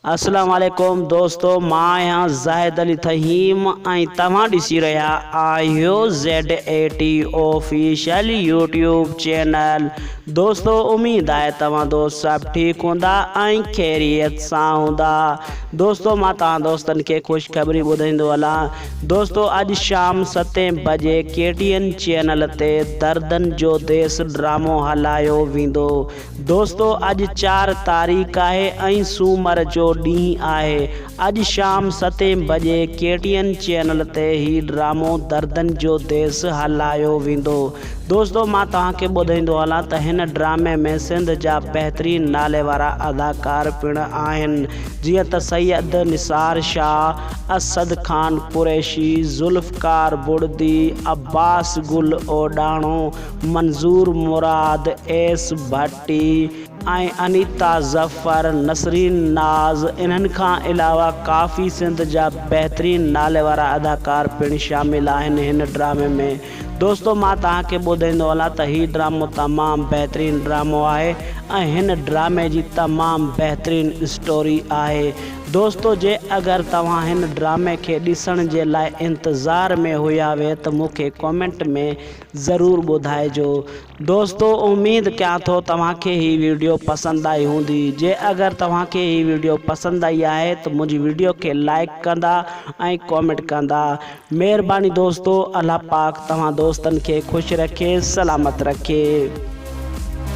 اسلام عليڪم دوستو مان آهيان زاهد علي ٿهيم ۽ توهان ڏسي رهيا آهيو Z A T official YouTube channel دوستو اميد آهي توهان دوست سڀ ٺيڪ هوندا ۽ خيريت سان هوندا دوستو مان توهان دوستن کي خوشخبري ٻڌائيندو هلان دوستو اڄ شام ستين بجي ڪي ٽي اين چينل تي دردن جو ديس ڊرامو هلايو ويندو دوستو اڄ چار تاريخ آهي ۽ سومر جو ڏينهن آهي اڄ شام ستين بجي ڪي ٽي اين چينل تي هي ڊرامو دردن جو ديس هلايو ويندو دوستو مان توهان کي ٻڌائيندو هلان ته هن ڊرامي ۾ سنڌ جا بهترين نالي وارا اداڪار پڻ آهن جيئن ته سيد نثار شاهه، اسد خان قريشي، ذوالفقار بڙدي، عباس گل اوڏاڻو، منظور مراد، ايس ڀٽي ۽ انيتا ظفر، نسرين ناز انهن کان علاوه ڪافي سنڌ جا بهترين نالي وارا اداڪار پڻ شامل آهن هن ڊرامي ۾ دوستو مان توهان کي ٻڌائيندو هلان ته هي ڊرامو تمام بهترين ڊرامو آهي ۽ هن ڊرامي جي تمام بهترين اسٽوري آهي دوستو جي اگر توهان هن ڊرامي کي ڏسڻ جي لاء انتظار ۾ هيا وي ته مون کي ڪامينٽ ۾ ضرور ٻڌائجو. دوستو اميد ڪيان ٿو توهان کي هي ويڊيو پسند آئي هوندي جي اگر توهان کي هي ويڊيو پسند آئي آهي ته منهنجي ويڊيو کي لائيڪ ڪندا ۽ ڪامينٽ ڪندا مهرباني دوستو الله پاڪ توهان دوستن کي خوش رکي سلامت رکي.